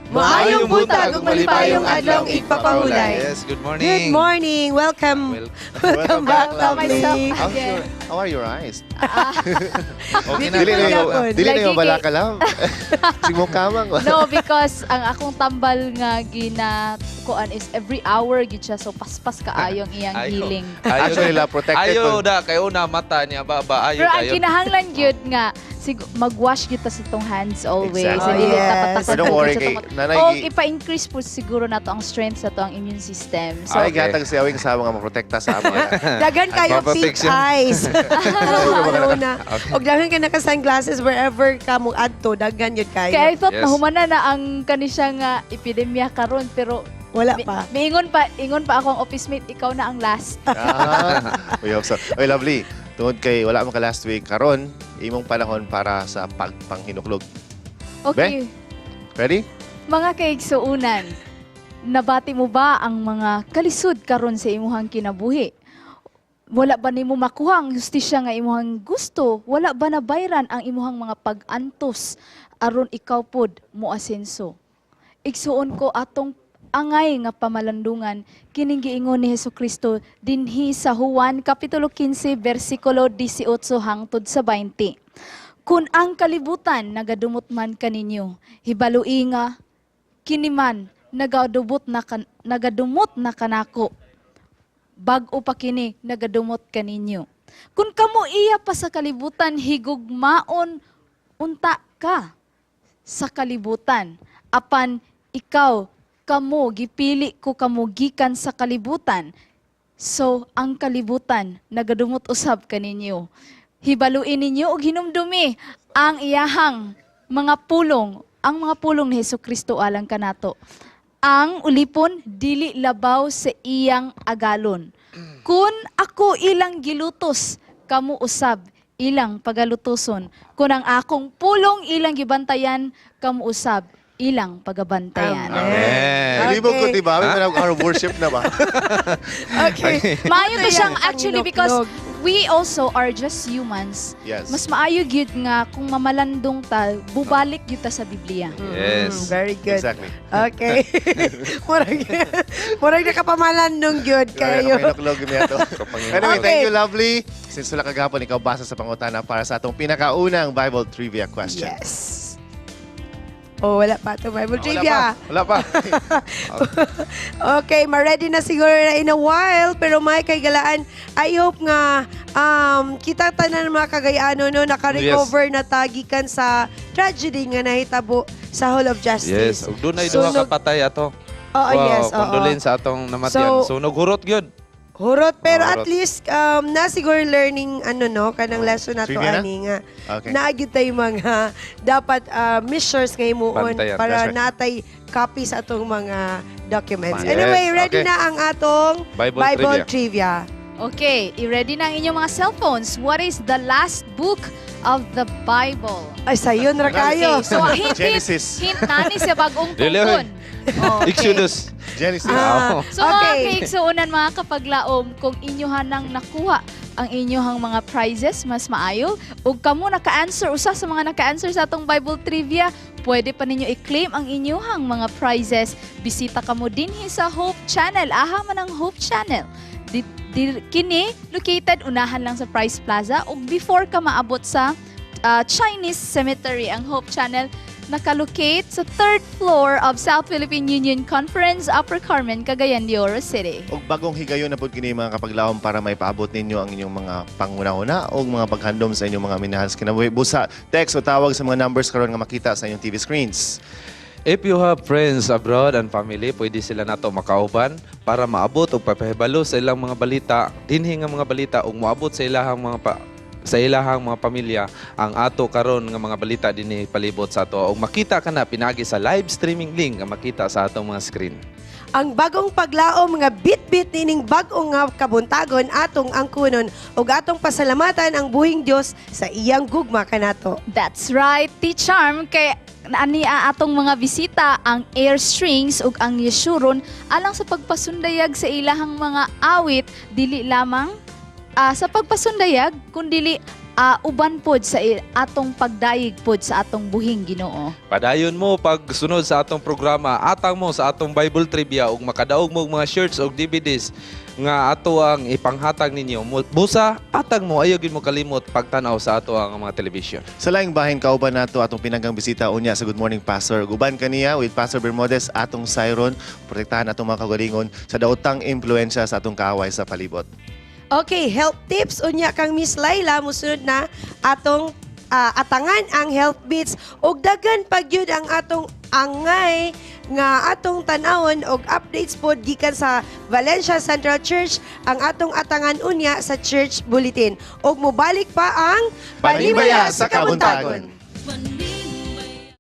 Maayong buntag ug malipayong adlaw, igpapahulay. Yes, good morning. Good morning. Welcome. Welcome back, lovely. Myself How's again. How are your eyes? Okay na. Dili na Beautiful yung, gapon. dili na yung Lagi bala ka lang. Simong kamang. No, because ang akong tambal nga gina kuan is every hour gid siya, so paspas kaayo ang iyang Ayo. healing. Ayo. Actually, la, protected. Ayo da kayo na mata niya ba ba ayo Pero ang kayo. Kinahanglan gyud nga mag-wash gyud ta sa itong hands always. Exactly. Dili Oh, ta yes. patakot Pero don't gyud worry sa kay itong- nanay. O ipa-increase po siguro nato ang strength sa to ang immune system. So Ay, Okay. gatag siya awing kasama nga maprotekta sa amo. Daghan kayo pink Papaprotection. eyes. Ano na. Og daghan ka naka sunglasses wherever ka mo adto, daghan yun kayo. Kaya I thought nahumana na ang kani siya nga epidemya karon, pero Wala pa. Miingon pa, ingon pa akong office mate, "Ikaw na ang last." Ah, we hope so. Oy, lovely. Tungod kay wala mo ka last week, karon imong panahon para sa pagpanghinuklog. Okay. Ready? Mga kaigsuunan, nabati mo ba ang mga kalisod karon sa imuhang kinabuhi? Wala ba nimo makuha ang hustisya nga imuhang gusto? Wala ba nabayran ang imuhang mga pag-antos aron ikaw pod mo asenso? Igsuon ko, atong angay nga pamalandungan kining giingon ni Hesus Kristo dinhi sa Juan kapitulo 15 bersikulo 18 hangtod sa 20. "Kun ang kalibutan nagadumot man kaninyo, hibalui nga kini man nagadumot na kanako bag-o pa kini nagadumot kaninyo. Kung kamo iya pa sa kalibutan, higugmaon unta ka sa kalibutan. Apan ikaw, kamo, gipili ko kamo gikan sa kalibutan. So, ang kalibutan nagadumot usab kaninyo. Hibaluin ninyo og hinumdumi ang iyahang mga pulong, ang mga pulong ni Hesus Kristo alang kanato. Ang ulipon dili labaw sa iyang agalon. Kung ako ilang gilutos, kamo usab ilang pagalutoson. Kung ang akong pulong ilang gibantayan, kamo usab ilang pagabantayan." Amen. Libog ko, diba? May Ha? our worship na ba? Okay. Maayo to Ito siyang yan, actually because panghinuklog. we also are just humans. Yes. Mas maayo gyud nga kung mamalandong ta, bubalik gyud ta sa Biblia. Yes. Very good. Exactly. Okay. Murag nakapamalandong gyud kayo. Kayo. Niya to. Anyway, thank you, lovely. Since wala kagahapon, ikaw basa sa pangutana para sa atong pinakaunang Bible trivia question. Yes. Oh, wala pa to Bible Wala trivia. pa. Wala pa. Okay, ma-ready na siguro na in a while. Pero may kaigalaan, I hope nga kita tanan mga Kagayano, no, naka-recover na ta gikan sa tragedy nga nahitabo sa Hall of Justice. Yes, ug dunay duha ka Sunog- patay ato. Oo, Wow, yes. Oo. condolence sa atong namatian. So, Sunog hurot gyud. Hurot, pero at Hurot. least na siguro learning ano, no, kanang lesson nato Trivia na? ani nga. Okay. Naa gyud tay mga dapat measures nga himuon Bantayan. para That's right. natay copy sa atong mga documents. Yes, Anyway, ready okay. na ang atong Bible, Bible trivia. trivia. Okay, i-ready na ang inyong mga cellphones. What is the last book of the Bible? Ay, sayon ra kayo. Okay, so hint, hint, Genesis. Hint na ni siya bagong Dili, tungkon. Okay. Exodus. Genesis. Ah, So mga kaigsuonan, mga kapaglaom, kung inyohan nang nakuha ang inyohang mga prizes, mas maayo. Ug kamo naka-answer, usa sa mga naka-answer sa atong Bible trivia, pwede pa ninyo i-claim ang inyohang mga prizes. Bisita kamo dinhi sa Hope Channel. Aha man ang Hope Channel. Kini located unahan lang sa Price Plaza ug before ka maabot sa Chinese Cemetery. Ang Hope Channel nakalocate sa third floor of South Philippine Union Conference, Upper Carmen, Cagayan de Oro City. Og bagong higayon na pud kini, mga kapaglaom, para may paabot ninyo ang inyong mga panguna-una o mga paghandom sa inyong mga minahal sa kinabuhi. Busa, text o tawag sa mga numbers karon nga makita sa inyong TV screens. If you have friends abroad and family, pwede sila nato makauban para maabot og papahibalo sa ilang mga balita, dinhi nga mga balita ug moabot sa ilahang mga pamilya ang ato karon nga mga balita dinhi palibot sa ato ug makita ka na pinagi sa live streaming link nga makita sa atong mga screen. Ang bagong paglaom nga bit-bit nining bag-o nga kabuntagon atong angkunon ug atong pasalamatan ang buhing Dios sa iyang gugma kanato. That's right, T-Charm. Kay ani atong mga bisita ang Air Strings ug ang Yeshurun alang sa pagpasundayag sa ilahang mga awit, dili lamang sa pagpasundayag kundili Uban pod sa atong pagdayeg pod sa atong buhing Ginoo. Padayon mo pagsunod sa atong programa, atang mo sa atong Bible trivia ug makadaog mo og mga shirts ug DVDs nga ato ang ipanghatag ninyo. Busa, atang mo, ayaw gyud mo kalimot pagtan-aw sa ato ang mga television. Sa laing bahin, kauban nato atong pinanggang bisita unya sa Good Morning Pastor. Guban kaniya with Pastor Bermudez, atong siren, protektahan atong mga kagalingon sa daotang impluensya sa atong kaaway sa palibot. Okay, health tips unya kang Miss Laila, musunod na atong atangan ang health beats ug daghan pagyud ang atong angay nga atong tan-awon og updates pod gikan sa Valencia Central Church ang atong atangan unya sa Church Bulletin. Og mobalik pa ang Panimaya sa Kabuntagon. Panimaya.